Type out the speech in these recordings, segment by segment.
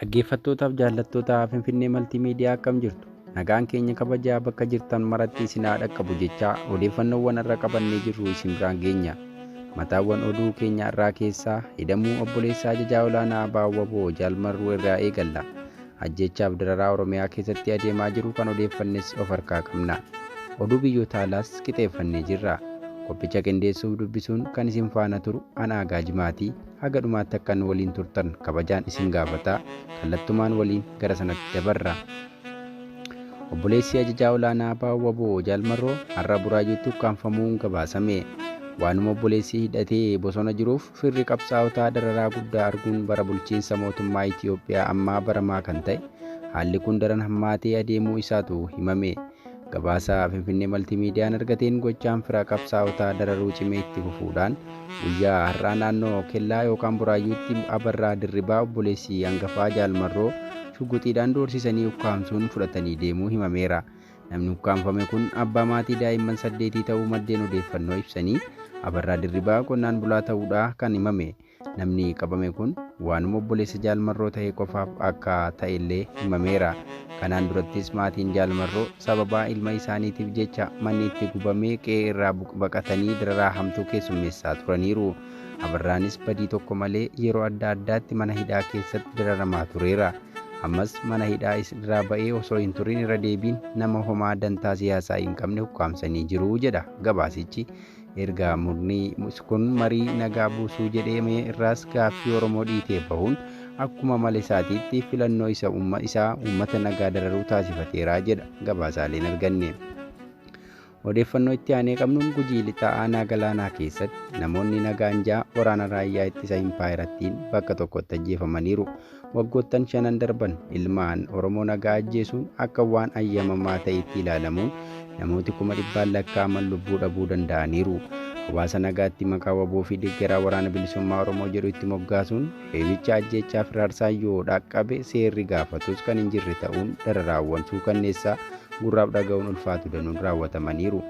Dhaggeeffattootaaf jaallattoota Finfinnee Maltiimiidiyaa akkam jirtu? Nagaan keenya kabajaa bakka jirtan maratti isin haa dhaqqabu jechaa odeeffannoowwan irra qabannee jirru isin biraan geenya. Mataawwan oduu keenya irraa keessaa hidhamuu obboleessa ajajaa olaanaa Abbaa Waboo Jaal Marruu irraa eegalla. Ajjeechaaf dararaa Oromiyaa keessatti adeemaa jiru kan odeeffannes of harkaa qabna. Oduu biyyoota alaas qixeeffannee jirra. Qophicha qindeessuuf dubbisuun kan isin faana turu ana Aagaa Jimaatii. Haga dhumaatti akkan waliin turtan kabajaan isin gaafata. Kallattumaan waliin gara sanatti dabarra. Obboleessi ajajaa olaanaa Abbaa Waboo Jaal Marroo har'a Buraayyuutti ukkaamfamuun gabaasame. Waanuma obboleessi hidhatee bosona jiruuf firri qabsaa'otaa dararaa guddaa arguun bara bulchiinsa mootummaa Itiyoophiyaa ammaa baramaa kan ta'e haalli kun daran hammaatee adeemuu isaatu himame. Gabaasa Finfinnee Maltiimiidiyaan argateen gochaan fira qabsaa'otaa dararuu cimee itti fufuudhaan guyyaa har'aa naannoo Kellaa yookaan Buraayyuutti Abarraa Dirribaa obboleessi hangafaa Jaal Marroo shugguxiidhaan doorsisanii ukkaamsuun fudhatanii deemuu himameera. Namni ukkaamfame kun abbaa maatii daa'imman 8 ta'uu maddeen odeeffannoo ibsanii Abarraa Dirribaa qonnaan bulaa ta'uudhaa kan himame. Namni qabame kun waanuma obboleessa Jaal Marroo ta'e qofaaf akka ta'ellee himameera. Kanaan durattis maatiin Jaal Marroo sababaa ilma isaaniitiif jecha manni itti gubamee qe'ee irraa baqatanii dararaa hamtuu keessummeessaa turaniiru. Abarraanis badii tokko malee yeroo adda addaatti mana hidhaa keessatti dararamaa tureera. Ammas mana hidhaa irraa ba'ee osoo hin turin irra deebiin nama homaa dantaa siyaasaa hin qabne ukkaamsanii jiru jedha gabaasichi. Erga murni kun marii nagaa buusuu jedhame irraas gaaffii Oromoo dhiitee bahuun akkuma mala isaatiitti filannoo isaa uummata nagaa dararuu taasifateera jedha gabaasaaleen arganne. Odeeffannoo itti aanee qabnuun Gujii lixaa aanaa galaanaa keessatti namoonni nagaan ja'a waraana raayyaa ittisa impaayirattiin bakka tokkotti ajjeefamaniiru. Waggoottan 5 darban ilmaan Oromoo nagaa ajjeesuun akka waan ayyamamaa ta'etti ilaalamuun namooti 100,000 lakkaa'aman lubbuu dhabuu danda'aniiru. Hawaasa nagaatti maqaa waboo fi deeggaraa waraana bilisummaa Oromoo jedhu itti moggaasuun reebicha ajjeechaa firaarsaa yoo dhaqqabe seerri gaafatus kan hin jirre ta'uun dararaawwan suukanneessaa gurraaf dhaga'uun ulfaatu danuun raawwatamaniiru.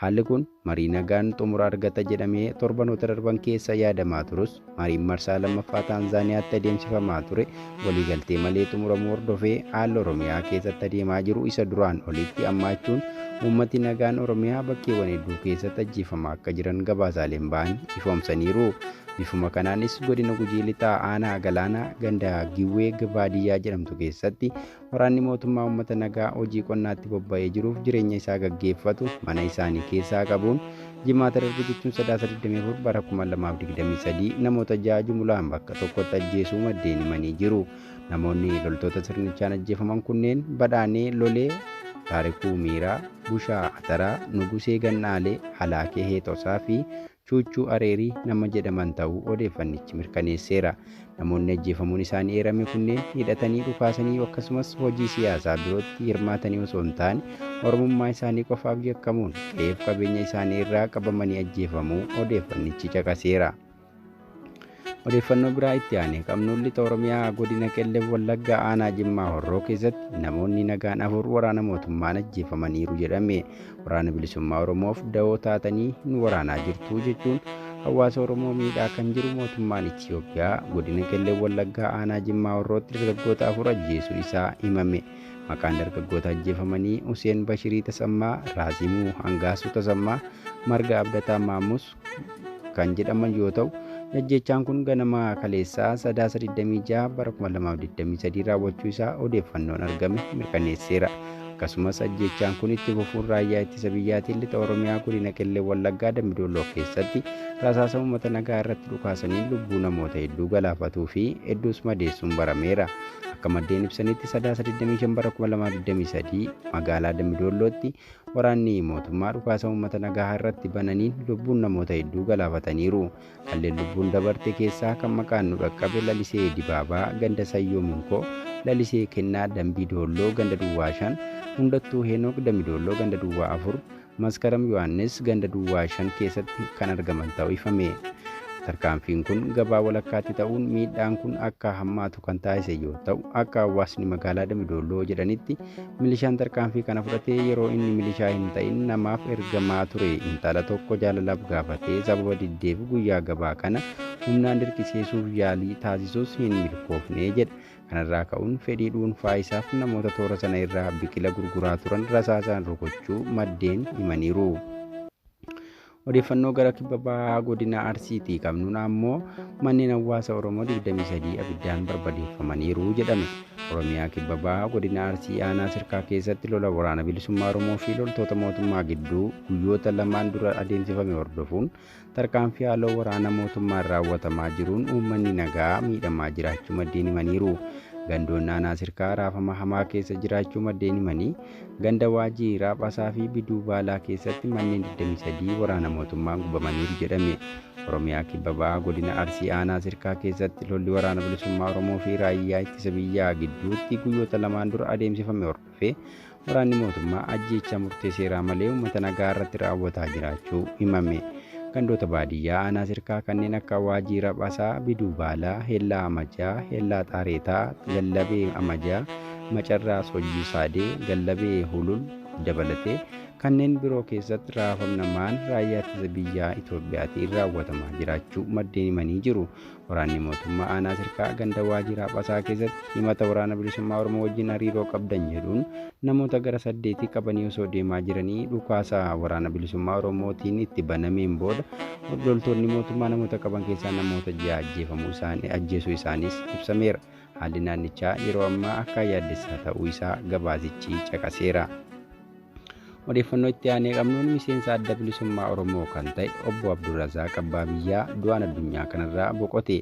Haalli kun marii nagaan xumura argata jedhamee torbanoota darban keessa yaadamaa turus mariin marsaa lammaffaa Taanzaaniyaatti adeemsifamaa ture waliigaltee malee xumuramuu hordofee haalli Oromiyaa keessatti adeemaa jiru isa duraan olitti ammaachuun uummati nagaan Oromiyaa bakkeewwan hedduu keessatti ajjeefamaa akka jiran gabaasaaleen ba'an ifoomsaniiru. Bifuma kanaanis godina Gujii lixaa aanaa galaanaa ganda Giwwee baadiyyaa jedhamtu keessatti waraanni mootummaa uummata nagaa hojii qonnaatti bobba'ee jiruuf jireenya isaa gaggeeffatu mana isaanii keessaa qabuun jimaata darbe jechuun sadaasa 24 bara 2023 namoota 6 jumulaan bakka tokkotti ajjeesuu maddeen himanii jiru. Namoonni loltoota sirnichaan ajjeefaman kunneen Badhaanee Lolee, Taarikuu Miiraa, Bushaa Ataraa, Nugusee Gannaalee, Halaakee Heexosaa fi Chuuchuu Areerii nama jedhaman ta'uu odeeffannichi mirkaneesseera. Namoonni ajjeefamuun isaanii eerame kunneen hidhatanii dhukaasanii akkasumas hojii siyaasaa birootti hirmaatanii osoo hin taane Oromummaa isaanii qofaaf yakkamuun qe'eef qabeenya isaanii irraa qabamanii ajjeefamuu odeeffannichi caqaseera. Odeeffannoo biraa itti aanee qabnuun lixa Oromiyaa godina Qellem Wallaggaa aanaa Jimmaa Horroo keessatti namoonni nagaan 4 waraana mootummaan ajjeefamaniiru jedhame. Waraana bilisummaa Oromoof da'oo taatanii nu waraanaa jirtu jechuun hawaasa Oromoo miidhaa kan jiru mootummaan Itiyoophiyaa godina Qellem Wallaggaa aanaa Jimmaa Horrootti dargaggoota 4 ajjeesuu isaa himame. Maqaan dargaggoota ajjeefamanii Huseen Bashirii Tasammaa, Raasimuu Hangaasuu Tasammaa, Marga Abdataa Maamus kan jedhaman yoo ta'u ajjeechaan kun ganama kaleessaa sadaasa 26 bara 2023 raawwachuu isaa odeeffannoon argame mirkaneesseera. Akkasumas ajjeechaan kun itti fufuun raayyaa ittisa biyyaatiin lixa Oromiyaa godina Qellem Wallaggaa Dambidolloo keessatti rasaasa uummata nagaa irratti dhukaasanii lubbuu namoota hedduu galaafatuu fi hedduus madeessuun barameera. Akka maddeen ibsanitti sadaasa 25 bara 2023 magaalaa Dambidollootti waraanni mootummaa dhukaasa uummata nagaa irratti bananiin lubbuun namoota hedduu galaafataniiru. Kanneen lubbuun dabarte keessaa kan maqaan nu dhaqqabe Lalisee Dibaabaa ganda Sayyoo Munkoo, Lalisee Kennaa Dambii Doolloo ganda Duwwaa 5, Hundattuu Heenook Dambidolloo ganda Duwwaa 4, Maskaram Yohaannis ganda Duwwaa 5 keessatti kan argaman ta'uu ifame. Tarkaanfiin kun gabaa walakkaatti ta'uun miidhaan kun akka hammaatu kan taasise yoo ta'u akka hawaasni magaalaa Dambidolloo jedhanitti milishaan tarkaanfii kana fudhatee yeroo inni milishaa hin ta'in namaaf ergamaa ture intala tokko jaalalaaf gaafatee sababa diddeef guyyaa gabaa kana humnaan dirqisiisuuf yaalii taasisus hin milkoofne jedha. Kanarraa ka'uun fedhii dhuunfaa isaaf namoota toora sana irraa biqila gurguraa turan rasaasaan rukuchuu maddeen himaniiru. Odeeffannoo gara kibba bahaa godina Arsiitii qabnuun ammoo manneen hawaasa Oromoo 23 abiddaan barbadeeffamaniiru jedhame. Oromiyaa kibba bahaa godina Arsii aanaa Sirkaa keessatti lola waraana bilisummaa Oromoo fi loltoota mootummaa gidduu guyyoota lamaan dura adeemsifame hordofuun tarkaanfii haaloo waraana mootummaan raawwatamaa jiruun uummanni nagaa miidhamaa jiraachuu maddeen himaniiru. Gandoonni aanaa Sirkaa raafama hamaa keessa jiraachuu maddeen himanii ganda Waajii, Raaphasaa fi Biduu Baalaa keessatti manneen 23 waraana mootummaan gubamaniiru jedhame. Oromiyaa kibba bahaa godina Arsii aanaa Sirkaa keessatti lolli waraana bilisummaa Oromoo fi raayyaa ittisa biyyaa gidduutti guyyoota lamaan dura adeemsifame hordofee waraanni mootummaa ajjeechaa murtee seeraa malee uummata nagaa irratti raawwataa jiraachuu himame. Gandoota baadiyyaa aanaa Sirkaa kanneen akka Waajii Raphasaa, Biduu Baalaa, Hellaa Amajaa, Hellaa Xaareetaa, Gallabee Amajaa, Macarraa Sojjii Saadee, Gallabee Hulul dabalatee kanneen biroo keessatti raafamnamaan raayyaa ittisa biyyaa Itoophiyaatiin raawwatamaa jiraachuu maddeen himanii jiru. Waraanni mootummaa aanaa Sirkaa ganda Waajii Raphasaa keessatti himata waraana bilisummaa Oromoo wajjin hariiroo qabdan jedhuun namoota gara 8 qabanii osoo deemaa jiranii dhukaasa waraana bilisummaa Oromootiin itti banameen booda loltoonni mootummaa namoota qaban keessaa namoota 6 ajjeesuu isaaniis ibsameera. Haalli naannichaa yeroo ammaa akka yaaddessaa ta'uu isaa gabaasichi caqaseera. Odeeffannoo itti aanee qabnuun miseensa adda bilisummaa Oromoo kan ta'e obbo Abdurrazaaq Abbaa Biyyaa du'aan addunyaa kanarraa boqote.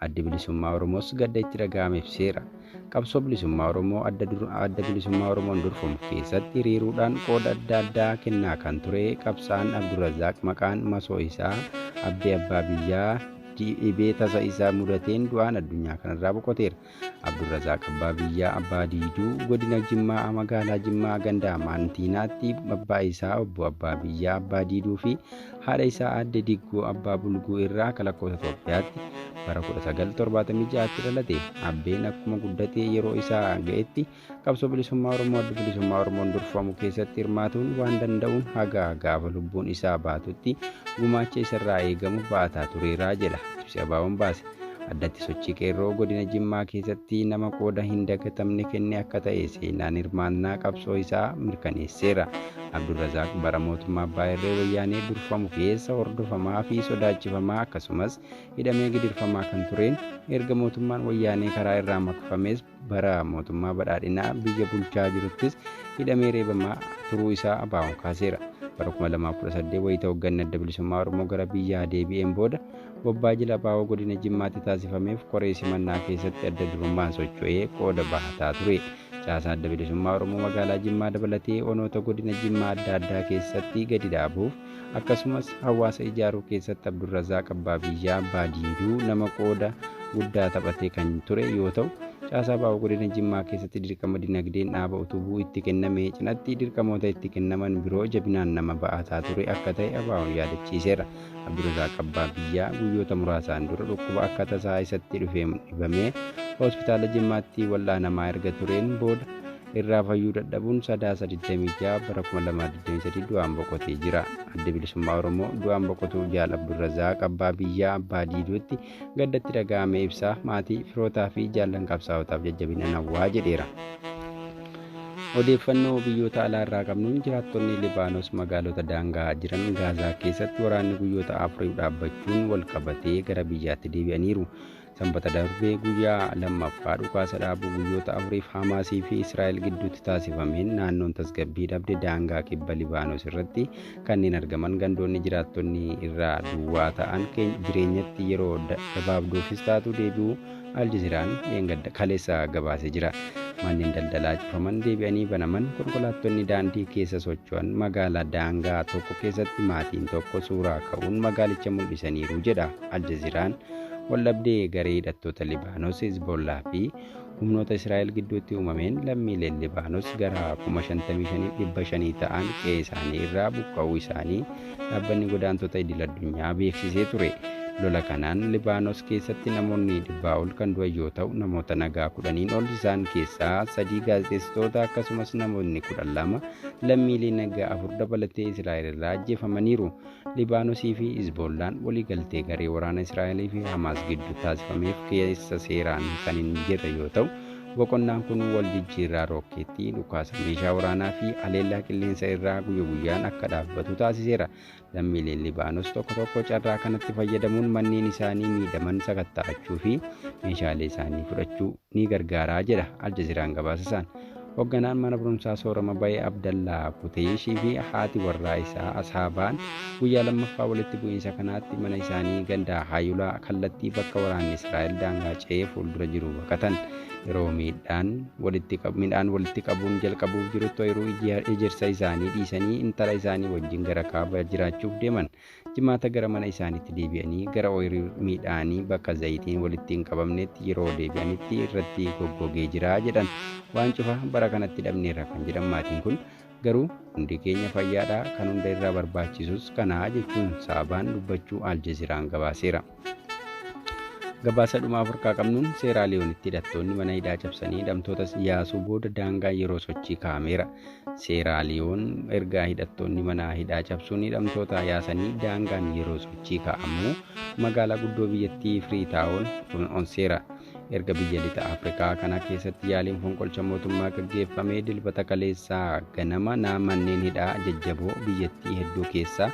Addi bilisummaa Oromoos gadda itti dhaga'ame ibseera. Qabsoo bilisummaa Oromoo adda bilisummaa Oromoon durfamu keessatti hiriiruudhaan qooda adda addaa kennaa kan ture qabsaan Abdurrazaaq maqaan masoo isaa Abdee Abbaa Biyyaa dhibee tasa isaa mudateen du'aan addunyaa kanarraa boqoteera. Abdurrazaaq Abbaa Biyyaa Abbaa Diiduu godina Jimmaa magaalaa Jimmaa ganda Maantiinaatti abbaa isaa obbo Abbaa Biyyaa Abbaa Diiduu fi haadha isaa aadde Diggoo Abbaa Bulguu irraa akka lakkoofsa Itoophiyaatti bara 1976tti dhalate. Abbeen akkuma guddatee yeroo isaa ga'etti qabsoo bilisummaa Oromoo adda bilisummaa Oromoon durfamu keessatti hirmaatuun waan danda'uun haga gaafa lubbuun isaa baatutti gumaacha isarraa eegamu baataa tureeraa jedha ibsi ABO'n baase. Addatti sochii qeerroo godina Jimmaa keessatti nama qooda hin dagatamne kenne akka ta'e seenaan hirmaannaa qabsoo isaa mirkaneesseera. Abdurrazaaq bara mootummaa Abbaa Irree Wayyaanee durfamu keessa hordofamaa fi sodaachifamaa akkasumas hidhamee gidirfamaa kan tureen erga mootummaan Wayyaanee karaa irraa maqfames bara mootummaa badhaadhinaa biyya bulchaa jiruttis hidhamee reebamaa turuu isaa ABO'n kaaseera. Bara 2018 wayita hoogganni adda bilisummaa Oromoo gara biyyaa deebi'een booda bobbaa jila ABO godina Jimmaatti taasifameef koree simannaa keessatti adda durummaan socho'ee qooda bahataa ture. Caasaa adda bilisummaa Oromoo magaalaa Jimmaa dabalatee onoota godina Jimmaa adda addaa keessatti gadi dhaabuuf akkasumas hawaasa ijaaruu keessatti Abdurrazaaq Abbaa Biyyaa Abbaa Diiduu nama qooda guddaa taphatee kan ture yoo ta'u, caasaa ABO godina Jimmaa keessatti dirqama dinagdeen dhaaba utubuu itti kenname cinatti dirqamoota itti kennaman biroo jabinaan nama ba'ataa ture akka ta'e ABO'n yaadachiiseera. Abdurrazaaq Abbaa Biyyaa guyyoota muraasaan dura dhukkuba akka tasaa isatti dhufeen dhibamee hospitaala Jimmaatti wal'aanamaa erga tureen booda irraa fayyuu dadhabuun Sadaasa 26 bara 2023 du'aan boqotee jira. Adda bilisummaa Oromoo du'aan boqotuu jaal Abdurrazaaq Abbaa Biyyaa Abbaa Diiduutti gaddatti dhaga'ame ibsaa maatii firootaa fi jaallan qabsaa'otaaf jajjabina hawwaa jedheera. Odeeffannoo biyyoota alaa irraa qabnuun jiraattonni Libaanos magaalota daangaa jiran Gaazaa keessatti waraanni guyyoota afuriif dhaabbachuun wal qabatee gara biyyaatti deebi'aniiru. Sanbata darbee guyyaa lammaffaa dhukaasa dhaabuu guyyoota afuriif Hamaasii fi Israa'el gidduutti taasifameen naannoon tasgabbii dhabde daangaa kibba Libaanos irratti kanneen argaman gandoonni jiraattonni irraa duwwaa ta'an jireenyatti yeroo gabaabduufis taatu deebi'uu Aljazeeraan kaleessa gabaasee jira. Manneen daldalaa cufaman deebi'anii banaman, konkolaattonni daandii keessa socho'an magaalaa daangaa tokko keessatti maatiin tokko suuraa ka'uun magaalicha mul'isaniiru jedha Aljazeeraan. Waldhabdee garee hidhattoota Libaanos Hezbollaa fi humnoota Israa'el gidduutti uumameen lammiileen Libaanos gara 55,500 ta'an qe'ee isaanii irraa buqqa'uu isaanii dhaabbanni godaantota idil addunyaa beeksisee ture. Lola kanaan Libaanos keessatti namoonni 100 ol kan du'an yoo ta'u, namoota nagaa 10 ol isaan keessaa 3 gaazexeessitoota akkasumas namoonni 12 lammiilee nagaa 4 dabalatee Israa'el irraa ajjeefamaniiru. Libaanosii fi Hizbollaan waliigaltee garee waraana Israa'elii fi Hamaas gidduu taasifameef keessa seeraan kan hin jirre yoo ta'u, Boqonnaan kun wal jijjiirraa rookeettii, dhukaasa meeshaa waraanaa fi haleellaa qilleensa irraa guyya guyyaan akka dhaabbatu taasiseera. Lammiileen Libaanos tokko tokko carraa kanatti fayyadamuun manneen isaanii miidhaman sakatta'achuu fi meeshaalee isaanii fudhachuu ni gargaaraa jedha Aljazeeraan gabaasasaan. Hoogganaan mana barumsaa soorama ba'ee Abdallaa Kuteeshii fi haati warraa isaa Asaabaan guyyaa lammaffaa walitti bu'iinsa kanaatti mana isaanii ganda Haayulaa kallattii bakka waraanni Israa'el daangaa ce'ee fuuldura jiru baqatan. Yeroo midhaan walitti qabuun jalqabuuf jirutti ooyiruu ejersa isaanii dhiisanii intala isaanii wajjin gara kaaba jiraachuuf deeman. Jimaata gara mana isaaniitti deebi'anii gara ooyiruu midhaanii bakka zayitiin walitti hin qabamnetti yeroo deebi'anitti irratti goggogee jira jedhan. Waan cufa bara kanatti dhabneerra kan jedhan maatiin kun garuu hundi keenya fayyaadhaa kan hunda irraa barbaachisus kanaa jechuun Saabaan dubbachuu Aljazeeraan gabaaseera. Gabaasa dhuma Afrikaa qabnuun Seeraaliyoonitti hidhattoonni mana hidhaa cabsanii hidhamtoota yaasuu booda daangaa yeroo sochii kaa'ameera. Seeraaliyoon ergaa hidhattoonni mana hidhaa cabsuun hidhamtoota yaasanii daangaan yeroo sochii kaa'amu magaalaa guddoo biyyattii Firiitaawon onseera. Erga biyya lixa Afrikaa kana keessatti yaaliin fonqolcha mootummaa gaggeeffamee Dilbata kaleessaa ganama manneen hidhaa jajjaboo biyyattii hedduu keessaa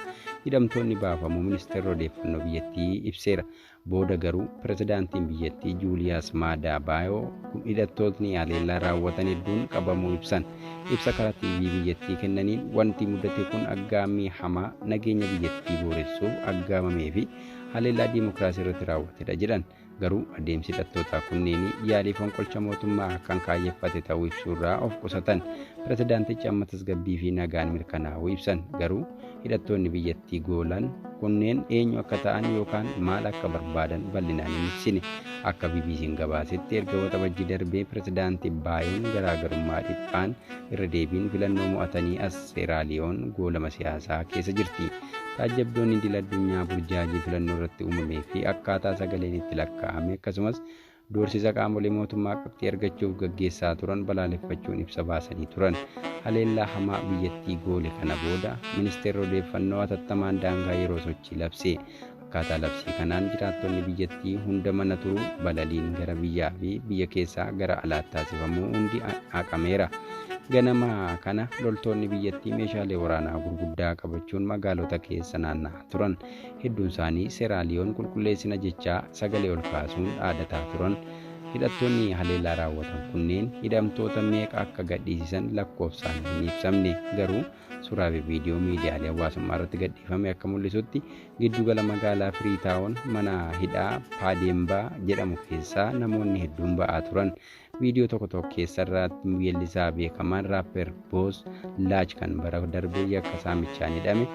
hidhamtoonni baafamuu ministeerri odeeffannoo biyyattii ibseera. Booda garuu pirezidaantiin biyyattii Juuliyaas Maadaa Baayoo hidhattootni haleellaa raawwatan hedduun qabamuu ibsan. Ibsa karaa TV biyyattii kennaniin wanti mudate kun aggaammii hamaa nageenya biyyattii booressuuf aggaamamee fi haleellaa diimokiraasii irratti raawwatedha jedhan. Garuu adeemsi hidhattootaa kunneen yaalii fonqolcha mootummaa kan kaayyeffate ta'uu ibsuurraa of qusatan. Pirezidaantichi amma tasgabbii fi nagaan mirkanaa'uu ibsan. Garuu hidhattoonni biyyattii goolan kunneen eenyu akka ta'an yookaan maal akka barbaadan bal'inaan hin ibsine. Akka BBC'n gabaasetti erga Waxabajjii darbee pirezidaantii Baayoon garaagarummaa dhiphaan irra deebiin filannoo mo'atanii as Seeraaliyoon goolama siyaasaa keessa jirti. Taajjabdoonni idil addunyaa burjaajii filannoo irratti uumamee fi akkaataa sagaleen itti lakkaa'ame akkasumas doorsisa qaamolee mootummaa qabxii argachuuf gaggeessaa turan balaaleffachuun ibsa baasanii turan. Haleellaa hamaa biyyattii goole kana booda ministeerri odeeffannoo hatattamaan daangaa yeroo sochii labse. Akkaataa labsii kanaan jiraattonni biyyattii hunda mana turuu, balaliin gara biyyaa fi biyya keessaa gara alaatti taasifamuu hundi haqameera. Ganama kana loltoonni biyyattii meeshaalee waraanaa gurguddaa qabachuun magaalota keessa naanna'aa turan. Hedduun isaanii Seeraaliyoon qulqulleessina jechaa sagalee ol kaasuun dhaadataa turan. Hidhattoonni haleellaa raawwatan kunneen hidhamtoota meeqa akka gadhiisisan lakkoofsaan hin ibsamne. Garuu suuraa fi viidiyoo miidiyaalee hawaasummaa irratti gadhiifame akka mul'isutti giddugala magaalaa Firiitaawon mana hidhaa Paadeembaa jedhamu keessaa namoonni hedduun ba'aa turan. Viidiyoo tokko tokko keessarratti weellisaa beekamaan raapper Boos Laach kan bara darbee yakka saamichaan hidhame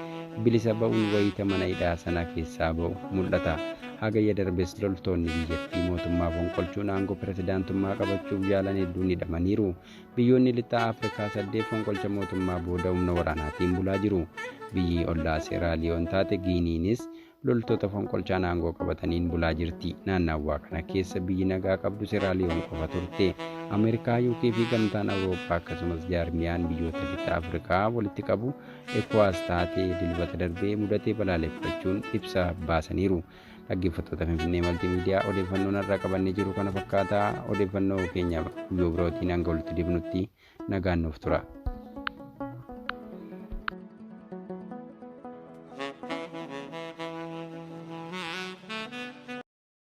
bilisa ba'uun wayita mana hidhaa sana keessaa ba'u mul'ata. Hagayya darbes loltoonni biyyattii mootummaa fonqolchuun aangoo pirezidaantummaa qabachuuf yaalan hedduun hidhamaniiru. Biyyoonni lixaa Afrikaa 8 fonqolcha mootummaa booda humna waraanaatiin bulaa jiru. Biyyi ollaa Seeraaliyoon taate Giiniinis loltoota fonqolchaan aangoo qabataniin bulaa jirti. Naannawaa kana keessa biyyi nagaa qabdu Seeraaliyoon qofa turte. Ameerikaa, UK fi gamtaan Awurooppaa akkasumas jaarmiyaan biyyoota lixa Afrikaa walitti qabu ECOWAS taatee Dilbata darbee mudatee balaaleffachuun ibsa baasaniiru. Dhaggeeffattoota Finfinnee Maltiimiidiyaa, odeeffannoon har'a qabannee jiru kana fakkaata. Odeeffannoo keenya guyyoo birootiin hanga walitti deebinutti nagaan nuuf tura.